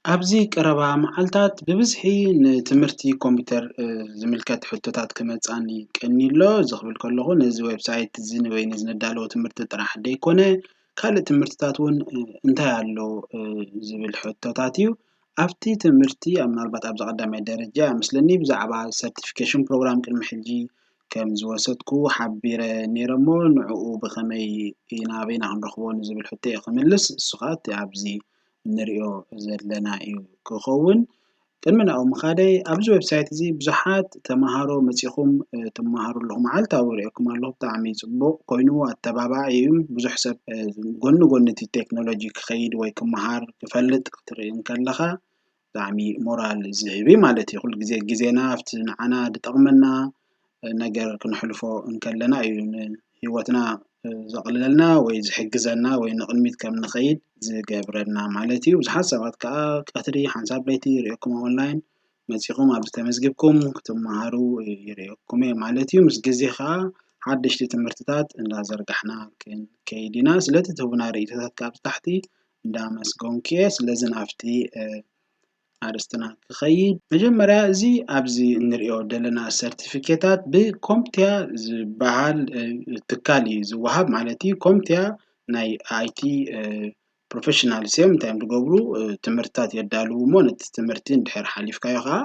ኣብዚ ቀረባ መዓልታት ብብዝሒ ንትምህርቲ ኮምፒውተር ዝምልከት ሕቶታት ክመጻኒ ቀኒሎ። እዚ ክብል ከለኹ ነዚ ዌብሳይት እዚ ወይ ነዚ ነዳለዎ ትምህርቲ ጥራሕ ደይኮነ ካልእ ትምህርትታት እውን እንታይ ኣሎ ዝብል ሕቶታት እዩ። ኣብቲ ትምህርቲ ኣብ ምናልባት ኣብዚ ቀዳማይ ደረጃ መስለኒ ብዛዕባ ሰርቲፊኬሽን ፕሮግራም ቅድሚ ሕጂ ከም ዝወሰድኩ ሓቢረ ነይረ እሞ ንዕኡ ብኸመይ ናበይና ክንረኽቦ ንዝብል ሕቶ እየ ክምልስ። እሱ ከዓ እቲ ኣብዚ እንሪኦ ዘለና እዩ ክኸውን። ቅድሚ ናብኡ ምኻደይ ኣብዚ ዌብሳይት እዚ ብዙሓት ተምሃሮ መፂኹም ትምሃሩ ኣለኹም፣ መዓልታዊ ሪኦኩም ኣለኹ። ብጣዕሚ ፅቡቕ ኮይኑ ኣተባባዒ እዩ። ብዙሕ ሰብ ጎኒ ጎኒ እቲ ቴክኖሎጂ ክኸይድ ወይ ክምሃር ክፈልጥ ክትርኢ እንከለኻ ብጣዕሚ ሞራል ዝህብ እዩ ማለት እዩ። ኩሉ ግዜ ግዜና ኣብቲ ንዓና ዝጠቕመና ነገር ክነሕልፎ እንከለና እዩ ንህይወትና ዘቕልለልና ወይ ዝሕግዘና ወይ ንቕድሚት ከም ንኸይድ ዝገብረና ማለት እዩ። ብዙሓት ሰባት ከዓ ቀትሪ ሓንሳብ ለይቲ ይርእየኩም ኣብ ኦንላይን መጺኹም ኣብዚ ተመዝጊብኩም ክትመሃሩ ይርእየኩም እየ ማለት እዩ። ምስ ግዜ ከዓ ሓደሽቲ ትምህርትታት እንዳዘርጋሕና ክንከይድ ኢና። ስለቲ ትህቡና ርእይቶታት ካብ ታሕቲ እንዳመስገንኩ እየ። ስለዚ ናብቲ ኣርእስትና ክኸይድ መጀመርያ እዚ ኣብዚ እንሪኦ ዘለና ሰርቲፊኬታት ብኮምቲያ ዝበሃል ትካል እዩ ዝወሃብ ማለት እዩ። ኮምቲያ ናይ ኣይቲ ፕሮፌሽናልስ እዮም። እንታይ እዮም ዝገብሩ? ትምህርትታት የዳልዉ እሞ ነቲ ትምህርቲ እንድሕር ሓሊፍካዮ ከዓ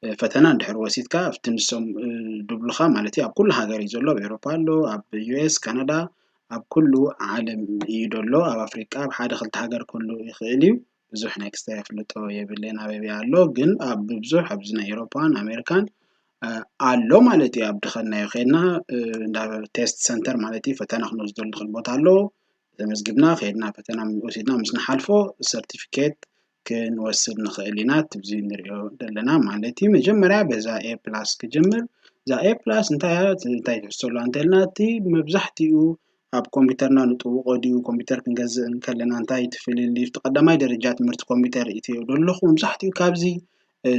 ፈተና እንድሕር ወሲድካ ኣብቲ ንሶም ድብሉኻ ማለት እዩ። ኣብ ኩሉ ሃገር እዩ ዘሎ፣ ኣብ ኤውሮፓ ኣሎ፣ ኣብ ዩኤስ፣ ካናዳ፣ ኣብ ኩሉ ዓለም እዩ ደሎ። ኣብ ኣፍሪቃ ኣብ ሓደ ክልተ ሃገር ክህሉ ይኽእል እዩ። ብዙሕ ናይ ክስታይ ኣፍልጦ የብለይን ኣበይ ኣሎ፣ ግን ኣብ ብብዙሕ ኣብዚ ናይ ኤውሮፓን ኣሜሪካን ኣሎ ማለት እዩ። ኣብ ድኸናዮ ከይድና እንዳ ቴስት ሰንተር ማለት እዩ፣ ፈተና ክንወስደሉ ንኽእል ቦታ ኣሎ። ተመዝጊብና ከይድና ፈተና ወሲድና ምስ ንሓልፎ ሰርቲፊኬት ክንወስድ ንኽእል ኢና። እቲ ኣብዚ ንሪኦ ዘለና ማለት እዩ። መጀመርያ በዛ ኤ ፕላስ ክጅምር። እዛ ኤ ፕላስ እንታይ እያ? እንታይ ትሕዝቶ ኣለዋ እንተልና እቲ መብዛሕትኡ ኣብ ኮምፒውተርና ንጥውቆ ድዩ? ኮምፒውተር ክንገዝእ እንከለና እንታይ እቲ ፍልልይ? እቲ ቀዳማይ ደረጃ ትምህርቲ ኮምፒውተር እትዮ ዘለኹ መብዛሕትኡ ካብዚ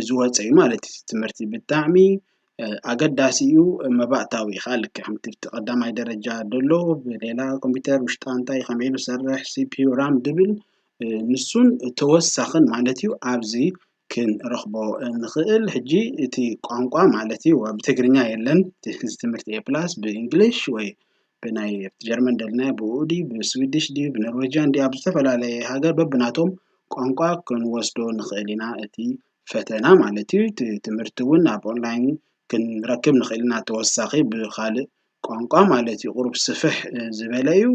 ዝወፀ እዩ ማለት እዩ። ትምህርቲ ብጣዕሚ ኣገዳሲ እዩ። መባእታዊ ከዓ ልክዕ ከምቲ እቲ ቀዳማይ ደረጃ ደሎ ብሌላ ኮምፒውተር ውሽጣ እንታይ ከመይ ኢሉ ዝሰርሕ ሲፒዩ ራም ድብል ንሱን ተወሳኽን ማለት እዩ ኣብዚ ክንረኽቦ ንኽእል። ሕጂ እቲ ቋንቋ ማለት እዩ ብትግርኛ የለን እዚ ትምህርቲ ኤ ፕላስ ብእንግሊሽ ወይ ብናይ ጀርመን ደልና ብኡ ድዩ ብስዊድሽ ድዩ ብኖርዌጅያን ድዩ ኣብ ዝተፈላለየ ሃገር በብናቶም ቋንቋ ክንወስዶ ንኽእል ኢና። እቲ ፈተና ማለት እዩ። እቲ ትምህርቲ እውን ኣብ ኦንላይን ክንረክብ ንኽእል ኢና። ተወሳኺ ብኻልእ ቋንቋ ማለት እዩ። ቁሩብ ስፍሕ ዝበለ እዩ።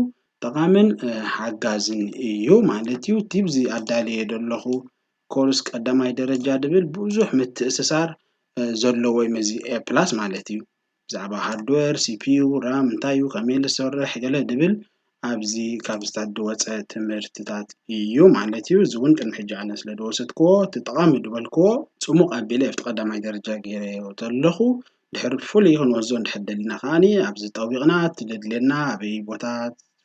ጠቓምን ሓጋዝን እዩ ማለት እዩ። እቲ ኣብዚ ኣዳልየ ዘለኹ ኮርስ ቀዳማይ ደረጃ ድብል ብዙሕ ምትእስሳር ዘለዎ እዩ። እዚ ኤ ፕላስ ማለት እዩ። ብዛዕባ ሃርድዌር፣ ሲፒዩ፣ ራም እንታይ እዩ፣ ከመይ ዝሰርሕ ገለ ድብል ኣብዚ ካብዝታት ዝወፀ ትምህርትታት እዩ ማለት እዩ። እዚ እውን ቅድሚ ሕጂ ኣነ ስለ ዝወሰድክዎ እቲ ጠቓሚ ዝበልክዎ ፅሙቕ ኣቢለ ኣብቲ ቀዳማይ ደረጃ ገይረዮ ዘለኹ። ድሕሪ ፍሉይ ክንወስዶ እንድሕር ደሊና ከዓኒ ኣብዚ ጠዊቕና እቲ ዘድልየና ኣበይ ቦታ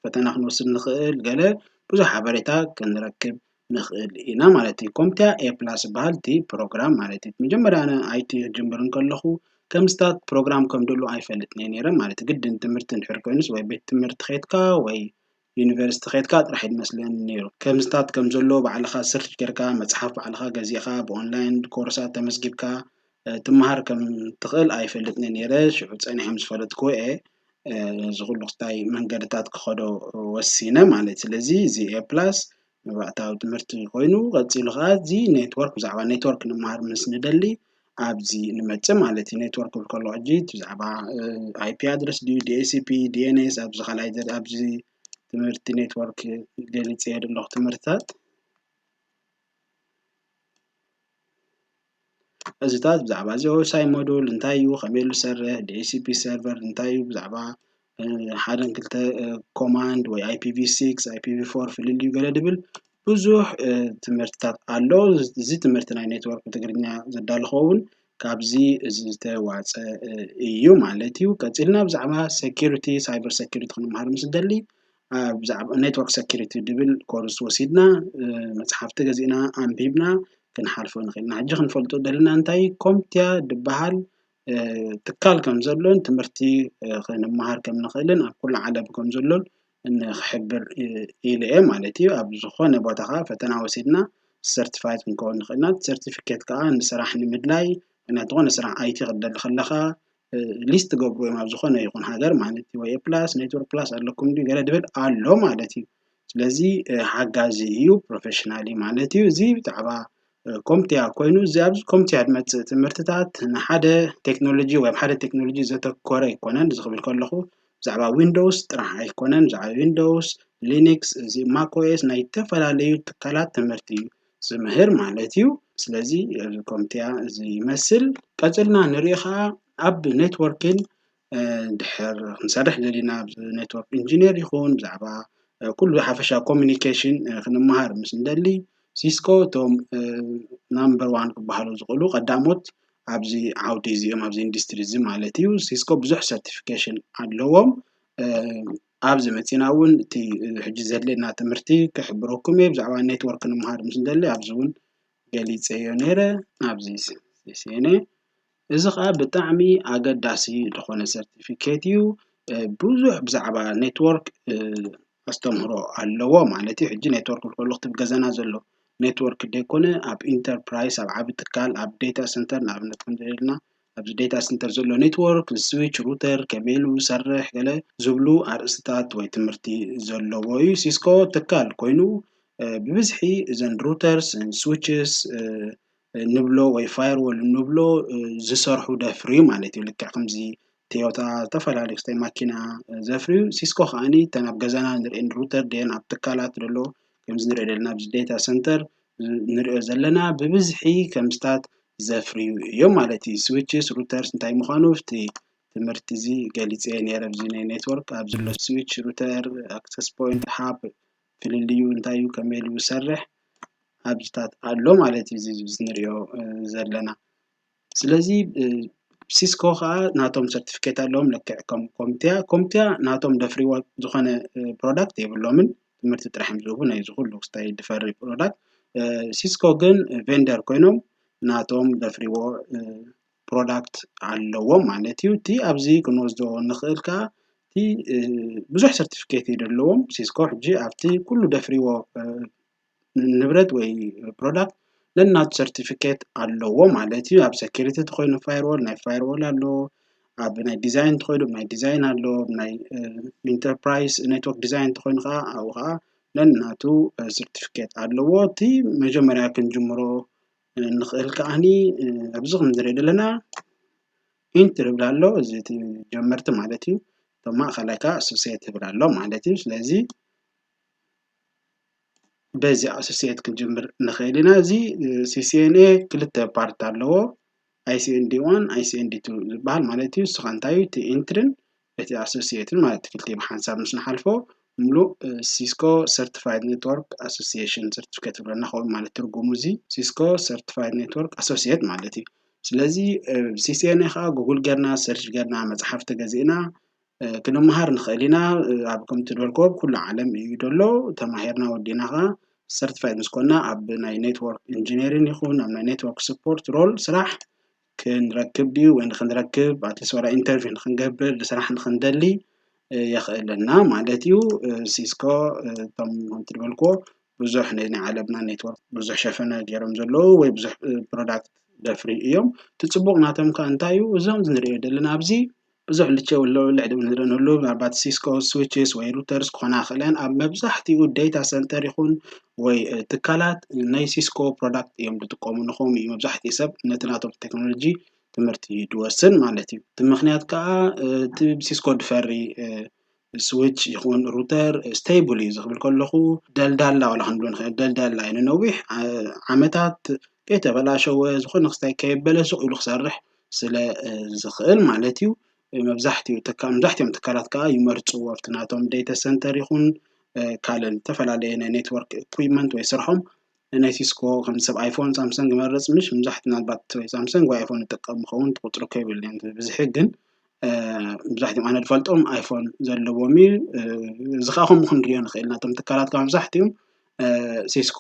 ፈተና ክንወስድ ንኽእል ገለ ብዙሕ ሓበሬታ ክንረክብ ንኽእል ኢና ማለት እዩ። ኮምፒያ ኤ ፕላስ ዝበሃል እቲ ፕሮግራም ማለት እዩ። መጀመርያ ኣነ ኣይቲ ክጅምር እንከለኹ ከምስታት ፕሮግራም ከም ደሎ ኣይፈልጥን እየ ነይረ ማለት እዩ። ግድን ትምህርቲ እንድሕር ኮይኑስ ወይ ቤት ትምህርቲ ኸይድካ ወይ ዩኒቨርሲቲ ኸይድካ ጥራሕ እዩ ዝመስለኒ ነይሩ። ከምስታት ከም ዘሎ ባዕልኻ ስርች ጌርካ መፅሓፍ ባዕልኻ ገዚእኻ ብኦንላይን ኮርሳት ተመዝጊብካ ትምሃር ከም ትኽእል ኣይፈልጥን እየ ነይረ። ሽዑ ፀኒሐ ምስ ፈለጥክዎ እየ እዚ ኩሉ ክስታይ መንገድታት ክኸዶ ወሲነ ማለት እዩ። ስለዚ እዚ ኤ ፕላስ መባእታዊ ትምህርቲ ኮይኑ ቀፂሉ ከዓ እዚ ኔትወርክ ብዛዕባ ኔትወርክ ንምሃር ምስ ንደሊ ኣብዚ ንመፅእ ማለት እዩ። ኔትወርክ ክብል ከሎ ሕጂ እቲ ብዛዕባ ኣይ ፒ ኣድረስ ድዩ ዲ ኤች ሲ ፒ ዲ ኤን ኤስ ኣብዚ ካልኣይ ዘ- ኣብዚ ትምህርቲ ኔትወርክ ገሊፀ ዘለኹ ትምህርትታት እዚታት ብዛዕባ እዚ ኦኤስኣይ ሞዱል እንታይ እዩ፣ ከመይ ኢሉ ዝሰርሕ፣ ዲ ኤች ሲ ፒ ሰርቨር እንታይ እዩ፣ ብዛዕባ ሓደን ክልተ ኮማንድ ወይ ኣይ ፒ ቪ ሲክስ ኣይ ፒ ቪ ፎር ፍልልዩ ገለ ድብል ብዙሕ ትምህርትታት ኣሎ። እዚ ትምህርቲ ናይ ኔትወርክ ብትግርኛ ዘዳለኹዎ እውን ካብዚ ዝተዋፀ እዩ ማለት እዩ። ቀፂልና ብዛዕባ ሴኪሪቲ ሳይበር ሴኪሪቲ ክንመሃር ምስ ንደሊ ብዛዕባ ኔትወርክ ሴኪሪቲ ድብል ኮርስ ወሲድና መፅሓፍቲ ገዚእና ኣንቢብና ክንሓልፎ ንኽእል ኢና። ሕጂ ክንፈልጦ ደለና እንታይ ኮምቲያ ድበሃል ትካል ከም ዘሎን ትምህርቲ ክንመሃር ከም ንኽእልን ኣብ ኩሉ ዓለም ከም ዘሎን ንክሕብር ኢለ እየ ማለት እዩ። ኣብ ዝኾነ ቦታ ከዓ ፈተና ወሲድና certified ክንከውን ንኽእል ኢና። እቲ certificate ከዓ ንስራሕ ንምድላይ፣ ምክንያቱ ዝኾነ ስራሕ I T ክትደሊ ከለኻ list ትገብሩ እዮም ኣብ ዝኾነ ይኹን ሃገር ማለት እዩ። ወይ A plus network plus ኣለኩም ድዩ ገለ ድብል ኣሎ ማለት እዩ። ስለዚ ሓጋዚ እዩ፣ professionally ማለት እዩ። እዚ ብዛዕባ ኮምቲያ ኮይኑ፣ እዚ ኣብዚ ኮምቲያ ዝመፅእ ትምህርትታት ንሓደ ቴክኖሎጂ ወይ ኣብ ሓደ ቴክኖሎጂ ዘተኮረ ኣይኮነን። እዚ ክብል ከለኹ ብዛዕባ ዊንዶውስ ጥራሕ ኣይኮነን፣ ብዛዕባ ዊንዶውስ፣ ሊኒክስ፣ እዚ ማክ ኦኤስ ናይ ዝተፈላለዩ ትካላት ትምህርቲ እዩ ዝምህር ማለት እዩ። ስለዚ ኮምቲያ እዚ ይመስል። ቀፅልና ንሪኦ ከዓ ኣብ ኔትወርክን ድሕር ክንሰርሕ ደሊና፣ network engineer ይኹን ብዛዕባ ኩሉ ሓፈሻ ኮሚኒኬሽን ክንመሃር ምስ እንደሊ፣ ሲስኮ እቶም number one ክበሃሉ ዝኽእሉ ቀዳሞት ኣብዚ ዓውዲ እዚኦም፣ ኣብዚ ኢንዱስትሪ እዚ ማለት እዩ። ሲስኮ ብዙሕ certification ኣለዎም። ኣብዚ መፂና እውን እቲ ሕጂ ዘድልየና ትምህርቲ ክሕብረኩም እየ። ብዛዕባ ኔትወርክ ንምሃር ምስ እንደሊ ኣብዚ እውን ገሊፀዮ ነይረ። ኣብዚ ሲሲኤንኤ እዚ ከዓ ብጣዕሚ ኣገዳሲ ዝኾነ certificate እዩ። ብዙሕ ብዛዕባ ኔትወርክ ኣስተምህሮ ኣለዎ ማለት እዩ። ሕጂ ኔትወርክ ክብል ከለኹ እቲ ገዛና ዘሎ ኔትወርክ ዘይኮነ፣ ኣብ ኢንተርፕራይዝ፣ ኣብ ዓቢ ትካል፣ ኣብ ዴታ ሰንተር ንኣብነት ክንደልና፣ ኣብዚ ዴታ ሰንተር ዘሎ ኔትወርክ፣ ስዊች፣ ሩተር ከመይ ኢሉ ዝሰርሕ፣ ገለ ዝብሉ ኣርእስትታት ወይ ትምህርቲ ዘለዎ እዩ። ሲስኮ ትካል ኮይኑ ብብዝሒ እዘን ሩተርስ፣ ስዊችስ ንብሎ ወይ ፋየርዎል ንብሎ ዝሰርሑ ደፍርዩ ማለት እዩ። ልክዕ ከምዚ ቶዮታ ዝተፈላለዩ ክስታይ ማኪና ዘፍርዩ፣ ሲስኮ ከዓኒ እተን ኣብ ገዛና ንርእን ሩተር ደን ኣብ ትካላት ደሎ ከምዚ ንሪኦ ዘለና ኣብዚ ዴታ ሰንተር ንሪኦ ዘለና ብብዝሒ ከምስታት ዘፍርዩ እዮም ማለት እዩ። ስዊችስ፣ ሩተርስ እንታይ ምዃኑ ኣብቲ ትምህርቲ እዚ ገሊፀ ነይረ። ኣብዚ ናይ ኔትወርክ ኣብ ዘሎ ስዊች፣ ሩተር፣ ኣክሰስ ፖይንት፣ ሃብ ፍልልዩ እንታይ እዩ፣ ከመይ ኢሉ ዝሰርሕ ኣብዚታት ኣሎ ማለት እዩ። እዚ ንሪኦ ዘለና ስለዚ ሲስኮ ከዓ ናቶም ሰርቲፊኬት ኣለዎም ልክዕ ከም ኮምቲያ። ኮምቲያ ናቶም ደፍሪዎ ዝኾነ ፕሮዳክት የብሎምን፣ ትምህርቲ ጥራሕ እዮም ዝህቡ ናይዚ ኩሉ ክስታይ ድፈሪ ፕሮዳክት። ሲስኮ ግን ቬንደር ኮይኖም ናቶም ደፍሪዎ ፕሮዳክት ኣለዎም ማለት እዩ። እቲ ኣብዚ ክንወስዶ ንኽእል ከዓ እቲ ብዙሕ ሰርቲፊኬት እዩ ዘለዎም። ሲስኮ ሕጂ ኣብቲ ኩሉ ደፍሪዎ ንብረት ወይ ፕሮዳክት ነናቱ ሰርቲፊኬት ኣለዎ ማለት እዩ። ኣብ ሴኪሪቲ ተኮይኑ ፋይርዎል ናይ ፋይርዎል ኣሎ፣ ኣብ ናይ ዲዛይን ተኮይኑ ናይ ዲዛይን ኣሎ፣ ናይ ኢንተርፕራይዝ ኔትወርክ ዲዛይን ተኮይኑ ከዓ ኣብኡ ከዓ ነናቱ ሰርቲፊኬት ኣለዎ። እቲ መጀመርያ ክንጅምሮ ንኽእል ከዓኒ ኣብዚ ከም ንሪኦ ዘለና ኢንትሪ ይብል ኣሎ። እዚ እቲ ጀመርቲ ማለት እዩ። እቶም ማእኸላይ ከዓ ኣሶሲየት ይብል ኣሎ ማለት እዩ። ስለዚ በዚ ኣሶሲየት ክንጅምር ንኽእል ኢና። እዚ ሲሲኤንኤ ክልተ ፓርት ኣለዎ። ኣይሲኤንዲ ዋን፣ ኣይሲኤንዲ ቱ ዝበሃል ማለት እዩ። ንሱ ከዓ እንታይ እዩ? እቲ ኢንትርን እቲ ኣሶሲየትን ማለት ክልቲኡ ብሓንሳብ ምስ ንሓልፎ ምሉእ ሲስኮ ሰርቲፋይድ ኔትወርክ ኣሶሲዬሽን ሰርቲፊኬት ይብለና ኸውን ማለት ትርጉሙ እዚ ሲስኮ ሰርቲፋይድ ኔትወርክ ኣሶሲየት ማለት እዩ። ስለዚ ሲሲኤንኤ ከዓ ጉግል ጌርና ሰርች ጌርና መፅሓፍቲ ገዚእና ክንመሃር ንኽእል ኢና። ኣብ ከምቲ ዝበልክዎ ኣብ ኩሉ ዓለም እዩ ዘሎ። ተማሂርና ወዲእና ከዓ ሰርቲፋይድ ምስ ኮና ኣብ ናይ ኔትወርክ ኢንጂነሪን ይኹን ኣብ ናይ ኔትወርክ ስፖርት ሮል ስራሕ ክንረክብ ድዩ ወይ ንክንረክብ ኣትሊስት ወላ ኢንተርቪው ንክንገብር ስራሕ ንክንደሊ የኽእለና ማለት እዩ። ሲስኮ እቶም ከምቲ ዝበልክዎ ብዙሕ ናይ ዓለምና ኔትወርክ ብዙሕ ሸፈነ ገይሮም ዘለዉ ወይ ብዙሕ ፕሮዳክት ደፍሪ እዮም። እቲ ፅቡቕ ናቶም ከዓ እንታይ እዩ? እዞም ንሪኦ ዘለና ኣብዚ ብዙሕ ልቸ ውሎ ልዕሊ ንርኢ ንህሉ ምናልባት ሲስኮ ስዊችስ ወይ ሩተርስ ክኾና ይኽእለን ኣብ መብዛሕትኡ ዴታ ሰንተር ይኹን ወይ ትካላት ናይ ሲስኮ ፕሮዳክት እዮም ዝጥቀሙ ንኸም እዩ መብዛሕትኡ ሰብ ነቲ ናቶም ቴክኖሎጂ ትምህርቲ ድወስን ማለት እዩ። እቲ ምኽንያት ከዓ እቲ ሲስኮ ድፈሪ ስዊች ይኹን ሩተር ስቴብል እዩ ዝኽብል ከለኹ ደልዳላ ዋላ ክንብሎ ንኽእል ደልዳላ እዩ ንነዊሕ ዓመታት ከይተበላሸወ ዝኾነ ክስታይ ከየበለ ስቕ ኢሉ ክሰርሕ ስለ ዝኽእል ማለት እዩ። መብዛሕትኡ ትካ መብዛሕትኦም ትካላት ከዓ ይመርፅዎ ኣብቲ ናቶም ዴታ ሰንተር ይኹን ካልእ ዝተፈላለየ ናይ ኔትወርክ ኢኩዊፕመንት ወይ ስርሖም ናይ ሲስኮ ከም ሰብ ኣይፎን ሳምሰንግ ይመርፅ ምሽ መብዛሕትኡ ምናልባት ወይ ሳምሰንግ ወይ ኣይፎን ይጥቀም ምኸውን ቁፅሪ ከይብል ብዝሒ ግን መብዛሕትኦም ኣነ ዝፈልጦም ኣይፎን ዘለዎም እዩ። እዚ ከዓ ከምኡ ክንሪኦ ንኽእል ናቶም ትካላት ከዓ መብዛሕትኦም ሲስኮ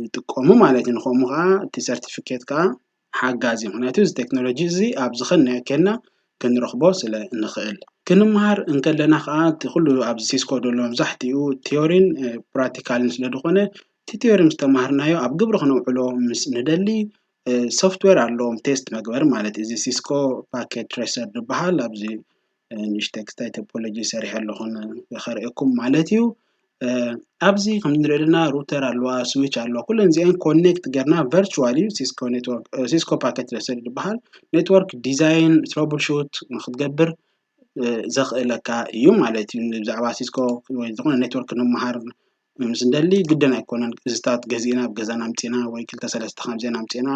ይጥቀሙ ማለት እዩ። ንኸምኡ ከዓ እቲ ሰርቲፊኬት ከዓ ሓጋዚ ምክንያቱ እዚ ቴክኖሎጂ እዚ ኣብ ዝኸነ ኬና ክንረኽቦ ስለ ንኽእል ክንመሃር እንከለና ከዓ እቲ ኩሉ ኣብዚ ሲስኮ ዘሎ መብዛሕትኡ ቲዮሪን ፕራክቲካልን ስለ ዝኾነ እቲ እቲ ቲዮሪ ምስ ተማሃርናዮ ኣብ ግብሪ ክነውዕሎ ምስ ንደሊ፣ ሶፍትዌር ኣለዎም ቴስት መግበር ማለት እዩ። እዚ ሲስኮ ፓኬት ትሬሰር ዝበሃል ኣብዚ ንእሽተይ ክስታይ ቶፖሎጂ ሰሪሐ ኣለኹ ከርእየኩም ማለት እዩ። ኣብዚ ከም ንሪኦ ዘለና ሩተር ኣለዋ፣ ስዊች ኣለዋ። ኩለን እዚአን ኮኔክት ጌርና ቨርቹዋሊ ሲስኮ ኔትወርክ፣ ሲስኮ ፓኬት ትሬሰር ዝበሃል ኔትወርክ ዲዛይን ትረብል ሹት ንክትገብር ዘኽእለካ እዩ ማለት እዩ። ብዛዕባ ሲስኮ ወይ ዝኾነ ኔትወርክ ንምሃር ምስ እንደሊ ግድን ኣይኮነን። እዚታት ገዚእና ኣብ ገዛና ኣምፂና ወይ ክልተ ሰለስተ ከምዚአን ኣምፂና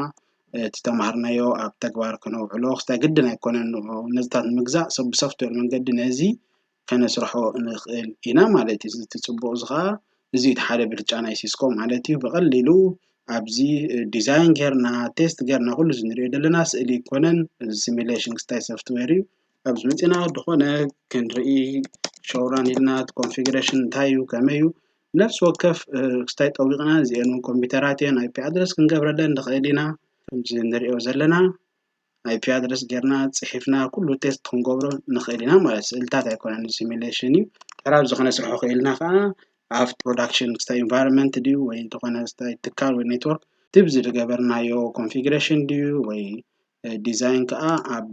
እቲ ተማሃርናዮ ኣብ ተግባር ክነውዕሎ ክስታይ ግድን ኣይኮነን። ነዚታት ንምግዛእ ሰብ ብሶፍትዌር መንገዲ ነዚ ከነስርሖ ንኽእል ኢና ማለት እዩ። እቲ ፅቡቕ እዚ ከዓ እዚ እቲ ሓደ ብልጫ ናይ ሲስኮ ማለት እዩ። ብቐሊሉ ኣብዚ ዲዛይን ጌርና ቴስት ጌርና ኩሉ እዚ ንሪኦ ዘለና ስእሊ ኣይኮነን። እዚ ሲሚሌሽን ክስታይ ሶፍትዌር እዩ። ኣብዚ መፂና ዝኾነ ክንርኢ ሾውራን ኢልና እቲ ኮንፊግሬሽን እንታይ እዩ ከመይ እዩ ነፍሲ ወከፍ ክስታይ ጠዊቕና እዚአን እውን ኮምፒውተራት እየን ኣይፒ ኣድረስ ክንገብረለን ንኽእል ኢና። ከምዚ ንሪኦ ዘለና ኣይፒ ኣድረስ ጌርና ፅሒፍና ኩሉ ቴስት ክንገብሮ ንኽእል ኢና ማለት ስእልታት ኣይኮነን ሲሚሌሽን እዩ። ሕራብ ዝኾነ ስርሖ ክኢልና ከዓ ኣብቲ ፕሮዳክሽን ክስታይ ኢንቫይሮንመንት ድዩ ወይ ዝኾነ ክስታይ ትካል ወይ ኔትወርክ ትብዚ ዝገበርናዮ ኮንፊግሬሽን ድዩ ወይ ዲዛይን ከዓ ኣብ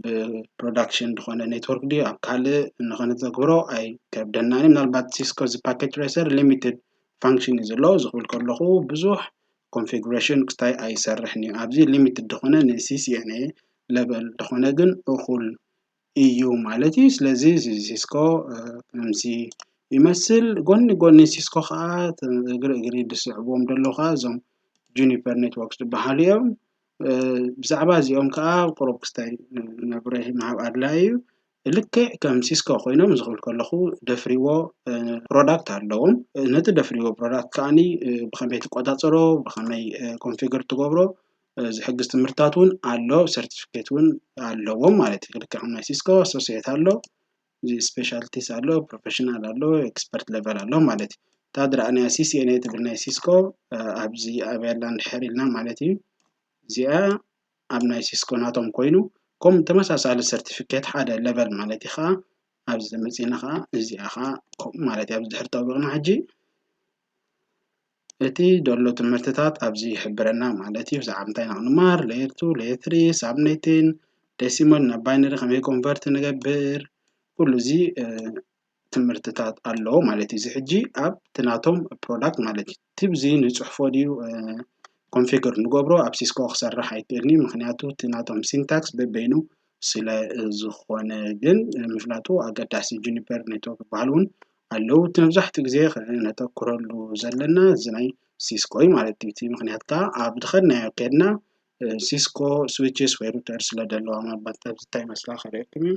ፕሮዳክሽን ዝኾነ ኔትወርክ ድዩ ኣብ ካልእ ንኸነተግብሮ ኣይከብደናን እዩ። ምናልባት ሲስኮ እዚ ፓኬት ትሬሰር ሊሚትድ ፋንክሽን እዩ ዘሎ ዝኽብል ከለኹ ብዙሕ ኮንፊግሬሽን ክስታይ ኣይሰርሕን እዩ። ኣብዚ ሊሚትድ ዝኾነ ንሲሲኤንኤ ለቨል ዝኾነ ግን እኹል እዩ ማለት እዩ። ስለዚ እዚ ሲስኮ ከምዚ ይመስል። ጎኒ ጎኒ ሲስኮ ከዓ እግሪ እግሪ ዝስዕብዎም ዘለዉ ከዓ እዞም ጁኒፐር ኔትወርክስ ዝበሃሉ እዮም። ብዛዕባ እዚኦም ከዓ ቁሩብ ክስታይ መብርሂ ምሃብ ኣድላይ እዩ። ልክዕ ከም ሲስኮ ኮይኖም ዝኽብል ከለኹ ደፍሪዎ ፕሮዳክት ኣለዎም። ነቲ ደፍሪዎ ፕሮዳክት ከዓኒ ብኸመይ ትቆፃፀሮ፣ ብኸመይ ኮንፊግር ትገብሮ ዝሕግዝ ትምህርታት እውን ኣሎ፣ ሰርቲፊኬት እውን ኣለዎም ማለት እዩ። ልክዕ ከም ናይ ሲስኮ ኣሶሲየት ኣሎ፣ እዚ ስፔሻልቲስ ኣሎ፣ ፕሮፌሽናል ኣሎ፣ ኤክስፐርት ሌቨል ኣሎ ማለት እዩ። እታ ድራእንያ ሲሲኤንኤ ትብል ናይ ሲስኮ ኣብዚ ኣበያላ እንድሕር ኢልና ማለት እዩ። እዚኣ ኣብ ናይ ሲስኮ ናቶም ኮይኑ ከም ተመሳሳሊ ሰርቲፊኬት ሓደ ሌቨል ማለት እዩ። ከዓ ኣብዚ መፂና ከዓ እዚኣ ከዓ ከምኡ ማለት እዩ። ኣብዚ ድሕር ጠቢቕና ሕጂ እቲ ዘሎ ትምህርትታት ኣብዚ ይሕብረና ማለት እዩ። ብዛዕባ እንታይ ኢና ክንማር ሌየር ቱ ሌየር ትሪ ሳብኔትን ዴሲማል ናብ ባይነሪ ከመይ ኮንቨርት ንገብር ኩሉ እዚ ትምህርትታት ኣለዎ ማለት እዩ። እዚ ሕጂ ኣብ እቲ ናቶም ፕሮዳክት ማለት እዩ። እቲ ብዚ ንፅሕፎ ድዩ ኮንፊግር ንገብሮ ኣብ ሲስኮ ክሰርሕ ኣይክእልኒ ምክንያቱ እቲ ናቶም ሲንታክስ በበይኑ ስለ ዝኾነ ግን ምፍላጡ ኣገዳሲ። ጁኒፐር ኔትወርክ ዝበሃል እውን ኣለዉ። እቲ መብዛሕትኡ ግዜ ነተኩረሉ ዘለና እዚ ናይ ሲስኮ እዩ ማለት እዩ። እቲ ምክንያት ከዓ ኣብ ዝኸድናዮ ከድና ሲስኮ ስዊችስ ወይ ሩተር ስለ ዘለዋ ምናልባት ኣብዚ እንታይ መስላ ከርእየኩም እዩ።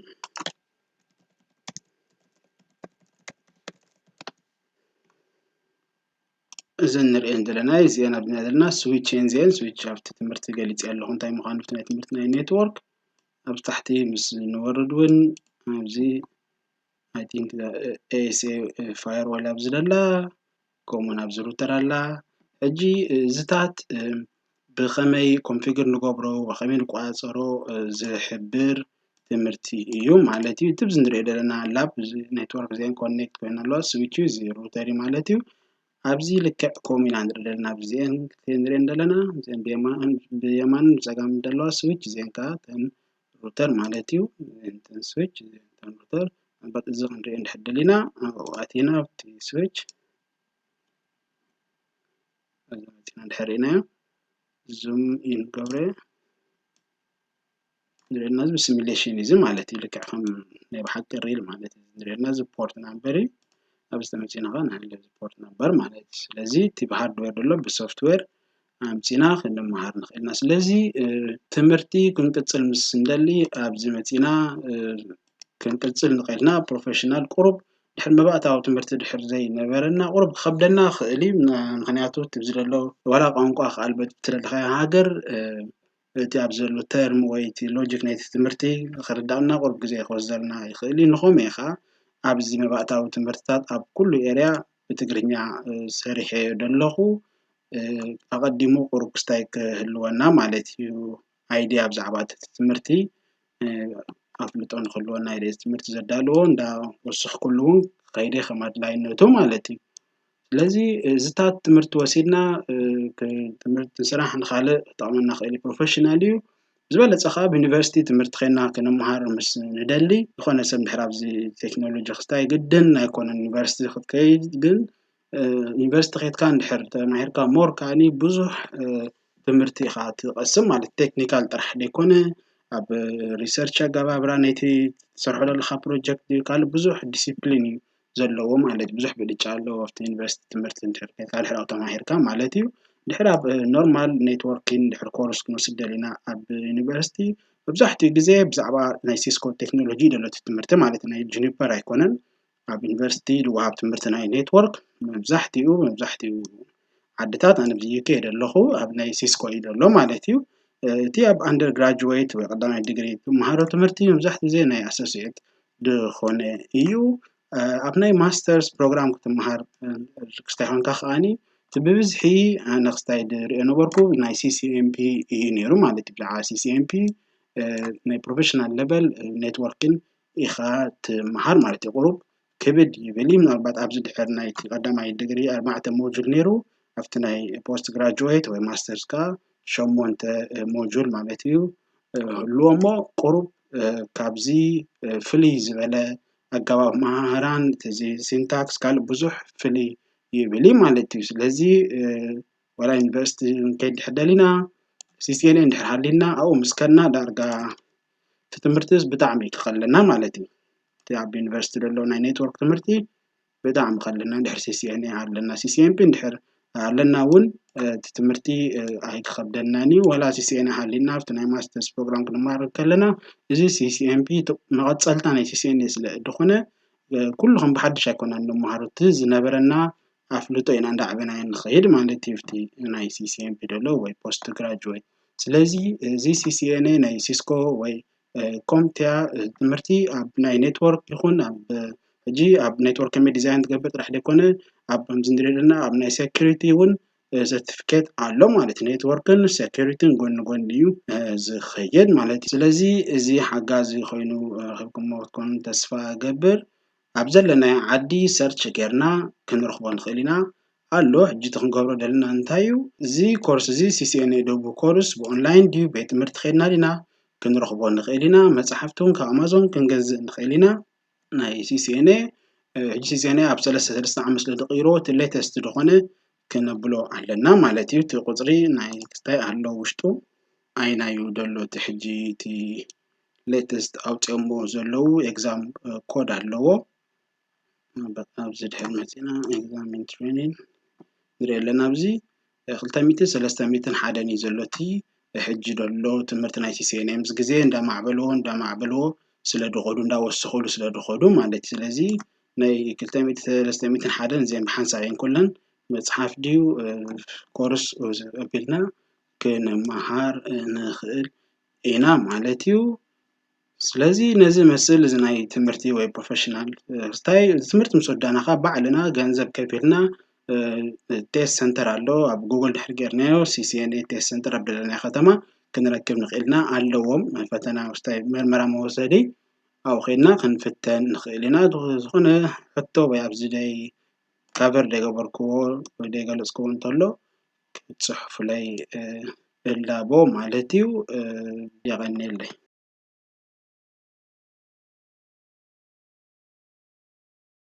እዚ እንሪኦ ዘለና እዚአን ኣብና ዘለና ስዊች እየን። እዚአን ስዊች ኣብቲ ትምህርቲ ገሊፅ ኣለኹ እንታይ ምዃኑ ናይ ትምህርቲ ናይ ኔትወርክ ኣብ ታሕቲ ምስ ንወርድ እውን ኣብዚ I think A S A firewall ኣብዚ ደላ ከምኡውን ኣብዚ ሩተር ኣላ። ሕጂ እዚታት ብኸመይ ኮንፊግር ንገብሮ ብኸመይ ንቆፃፀሮ ዝሕብር ትምህርቲ እዩ ማለት እዩ። እቲ ብዚ ንሪኦ ዘለና ላብ ኔትወርክ እዚአን ኮኔክት ኮይና ኣለዋ ስዊች እዩ እዚ ሩተር እዩ ማለት እዩ። ኣብዚ ልክዕ ከምኡ ኢና ንርኢ ዘለና ብዚአን ክልቲአን ንሪአን ዘለና እዚአን ብየማን ብየማንን ብፀጋምን ዘለዋ ስዊች እዚአን ከዓ እተን ሩተር ማለት እዩ። እተን ስዊች እተን ሩተር ምናልባት እዚ ክንሪኦ እንድሕር ደሊና ኣብኡ ኣቲና ኣብቲ ስዊች እዚ መፂና እንድሕር ርኢናዮ ዙም ኢን ገብረ ንሪኦ ዘለና እዚ ብሲሚሌሽን እዩ ማለት እዩ። ልክዕ ከም ናይ ብሓቂ ሪል ማለት እዩ። ንሪኦ ዘለና እዚ ፖርት ናምበር እዩ። ኣብዚ ተመፂና ከዓ ናይ እዚ ፖርት ናምበር ማለት እዩ። ስለዚ እቲ ብሃርድዌር ዘሎ ብሶፍትዌር ኣምፂና ክንመሃር ንኽእል ኢና። ስለዚ ትምህርቲ ክንቅፅል ምስ እንደሊ ኣብዚ መፂና ክንቅፅል ንኽእል ኢና። ፕሮፌሽናል ቁሩብ ድሕሪ መባእታዊ ትምህርቲ ድሕር ዘይነበረና ቁሩብ ክኸብደና ክእል እዩ። ምክንያቱ እቲ ኣብዚ ዘሎ ዋላ ቋንቋ ክኣልበት ትደለኻዮ ሃገር እቲ ኣብ ዘሎ ተርም ወይ እቲ ሎጂክ ናይቲ ትምህርቲ ክርዳእና ቁሩብ ግዜ ክወስደልና ይኽእል እዩ። ንኸምኡ እዩ ከዓ ኣብዚ መባእታዊ ትምህርትታት ኣብ ኩሉ ኤርያ ብትግርኛ ሰሪሐዮ ዘለኹ ኣቐዲሙ ቁሩብ ክስታይ ክህልወና ማለት እዩ። ኣይድያ ብዛዕባ እቲ ትምህርቲ ኣፍልጦ ንክህልወና ኢለ እዚ ትምህርቲ ዘዳልዎ እንዳወሰኽኩሉ እውን ከይደ ከም ኣድላይነቱ ማለት እዩ። ስለዚ እዚታት ትምህርቲ ወሲድና ትምህርቲ ስራሕ ንካልእ ክጠቕመና ክእል ፕሮፌሽናል እዩ። ዝበለፀ ከዓ ኣብ ዩኒቨርሲቲ ትምህርቲ ከይና ክንመሃር ምስ ንደሊ ዝኾነ ሰብ ድሕር ኣብዚ ቴክኖሎጂ ክስታይ ግድን ኣይኮነን ዩኒቨርሲቲ ክትከይድ ግን ዩኒቨርሲቲ ከይድካ እንድሕር ተማሂርካ ሞር ከዓኒ ብዙሕ ትምህርቲ ኢኻ ትቐስም ማለት ቴክኒካል ጥራሕ ዘይኮነ ኣብ ሪሰርች ኣገባብራ ነይቲ ትሰርሖ ዘለካ ፕሮጀክት ካልእ ብዙሕ ዲሲፕሊን እዩ ዘለዎ ማለት ብዙሕ ብልጫ ኣለዎ ኣብቲ ዩኒቨርሲቲ ትምህርቲ እንድሕር ከይድካ ድሕር ኣብኡ ተማሂርካ ማለት እዩ። ድሕር ኣብ ኖርማል ኔትወርኪን ድሕር ኮርስ ክንወስድ ደሊና ኣብ ዩኒቨርሲቲ መብዛሕትኡ ግዜ ብዛዕባ ናይ ሲስኮ ቴክኖሎጂ ደሎ እቲ ትምህርቲ ማለት ናይ ጁኒፐር ኣይኮነን። ኣብ ዩኒቨርሲቲ ዝወሃብ ትምህርቲ ናይ ኔትወርክ መብዛሕትኡ መብዛሕትኡ ዓድታት ኣነ ኣብዚ ዩኬ ዘለኹ ኣብ ናይ ሲስኮ እዩ ዘሎ ማለት እዩ። እቲ ኣብ ኣንደር ግራጁዌት ወይ ቀዳማይ ዲግሪ ትመሃሮ ትምህርቲ መብዛሕትኡ ግዜ ናይ ኣሶሲኤት ዝኾነ እዩ። ኣብ ናይ ማስተርስ ፕሮግራም ክትመሃር ክስታይ ኮንካ ከዓኒ እቲ ብብዝሒ ኣነ ክስታይ ዝሪኦ ነበርኩ ናይ ሲሲኤምፒ እዩ ነይሩ ማለት እዩ። ብዛዕባ ሲሲኤምፒ ናይ ፕሮፌሽናል ሌቨል ኔትወርክን ኢኻ ትመሃር ማለት እዩ። ቁሩብ ክብድ ይብል እዩ። ምናልባት ኣብዚ ድሕር ናይቲ ቀዳማይ ዲግሪ ኣርባዕተ ሞጁል ነይሩ ኣብቲ ናይ ፖስት ግራጁዌት ወይ ማስተርስ ከዓ ሸሞንተ ሞጁል ማለት እዩ። ህልዎ እሞ ቁሩብ ካብዚ ፍልይ ዝበለ ኣገባብ መሃህራን እቲ ሲንታክስ ካልእ ብዙሕ ፍልይ ይብል እዩ ማለት እዩ። ስለዚ ዋላ ዩኒቨርሲቲ ከይድ ድሕር ደሊና ሲሲኤንኤ እንድሕር ሃሊና ኣብኡ ምስ ከድና ዳርጋ እቲ ትምህርትስ ብጣዕሚ እዩ ክኸለና ማለት እዩ። እቲ ኣብ ዩኒቨርሲቲ ዘሎ ናይ ኔትወርክ ትምህርቲ ብጣዕሚ ከለና እንድሕር ሲሲኤንኤ ኣለና ሲሲኤምፒ እንድሕር ኣለና እውን እቲ ትምህርቲ ኣይክኸብደናን እዩ። ዋላ ሲሲኤንኤ ሃሊና ኣብቲ ናይ ማስተርስ ፕሮግራም ክንማር ከለና እዚ ሲሲኤምፒ መቐፀልታ ናይ ሲሲኤንኤ ስለ ዝኾነ ኩሉ ከም ብሓድሽ ኣይኮና እንመሃሮ እቲ ዝነበረና ኣፍልጦ ኢና እንዳዕበናዮ ንኸይድ ማለት እዩ። እቲ ናይ ሲሲኤምፒ ደሎ ወይ ፖስት ግራጁዌት ስለዚ እዚ ሲሲኤንኤ ናይ ሲስኮ ወይ ኮምቲያ ትምህርቲ ኣብ ናይ ኔትወርክ ይኹን ኣብ ሕጂ ኣብ ኔትወርክ ከመይ ዲዛይን ትገብር ጥራሕ ዘይኮነ ኣብ ከምዚ ንሪኦ ዘለና ኣብ ናይ ሴኩሪቲ እውን ሰርቲፊኬት ኣሎ ማለት እዩ። ኔትወርክን ሴኩሪቲን ጎኒ ጎኒ እዩ ዝኸየድ ማለት እዩ። ስለዚ እዚ ሓጋዚ ኮይኑ ክብክሞ ክትኮኑ ተስፋ እገብር። ኣብ ዘለናዮ ዓዲ ሰርች ጌርና ክንረኽቦ ንኽእል ኢና ኣሎ። ሕጂ እቲ ክንገብሮ ደለና እንታይ እዩ? እዚ ኮርስ እዚ ሲሲኤንኤ ደቡብ ኮርስ ብኦንላይን ድዩ ቤት ትምህርቲ ከይድና ዲና ክንረኽቦ ንኽእል ኢና። መፅሓፍቲ እውን ካብ ኣማዞን ክንገዝእ ንኽእል ኢና። ናይ ሲሲኤንኤ ሕጂ ሲሲኤንኤ ኣብ ሰለስተ ሰለስተ ዓመት ስለ ተቐይሮ እቲ ሌተስት ዝኾነ ክነብሎ ኣለና ማለት እዩ። እቲ ቁፅሪ ናይ ክስታይ ኣሎ ውሽጡ ኣይናዩ ደሎ እቲ ሕጂ እቲ ሌተስት ኣውፅኦሞ ዘለዉ ኤግዛም ኮድ ኣለዎ። ኣብዚ ድሕር መፂና ኤግዛሚን ትሬኒን ንሪኦ ኣለና። ኣብዚ ክልተ ሚእትን ሰለስተ ሚእትን ሓደን እዩ ዘሎ እቲ ሕጂ ደሎ ትምህርቲ ናይ ሲሲኤንኤ ምስ ግዜ እንዳማዕበልዎ እንዳማዕበልዎ ስለ ድኸዱ እንዳወሰኹሉ ስለ ድኸዱ ማለት እዩ። ስለዚ ናይ ክልተ ሚእቲ ሰለስተ ሚእትን ሓደን እዚአን ብሓንሳብ እየን ኩለን መፅሓፍ ድዩ ኮርስ ኣቢልና ክንመሃር ንኽእል ኢና ማለት እዩ። ስለዚ ነዚ መስል እዚ ናይ ትምህርቲ ወይ ፕሮፌሽናል ስታይ ትምህርቲ ምስ ወዳና ካብ ባዕልና ገንዘብ ከፊልና ቴስት ሰንተር ኣሎ ኣብ ጉግል ድሕር ጌርናዮ ሲሲኤንኤ ቴስት ሰንተር ኣብ ደለናዮ ከተማ ክንረክብ ንኽእልና ኣለዎም ፈተና ስታይ መርመራ መወሰዲ ኣብኡ ከድና ክንፍተን ንኽእል ኢና ዝኾነ ሕቶ ወይ ኣብዚ ደይ ካቨር ደይገበርክዎ ወይ ደይገለፅክዎ እንተሎ ክትፅሕፉለይ እላቦ ማለት እዩ። የቐንየለይ።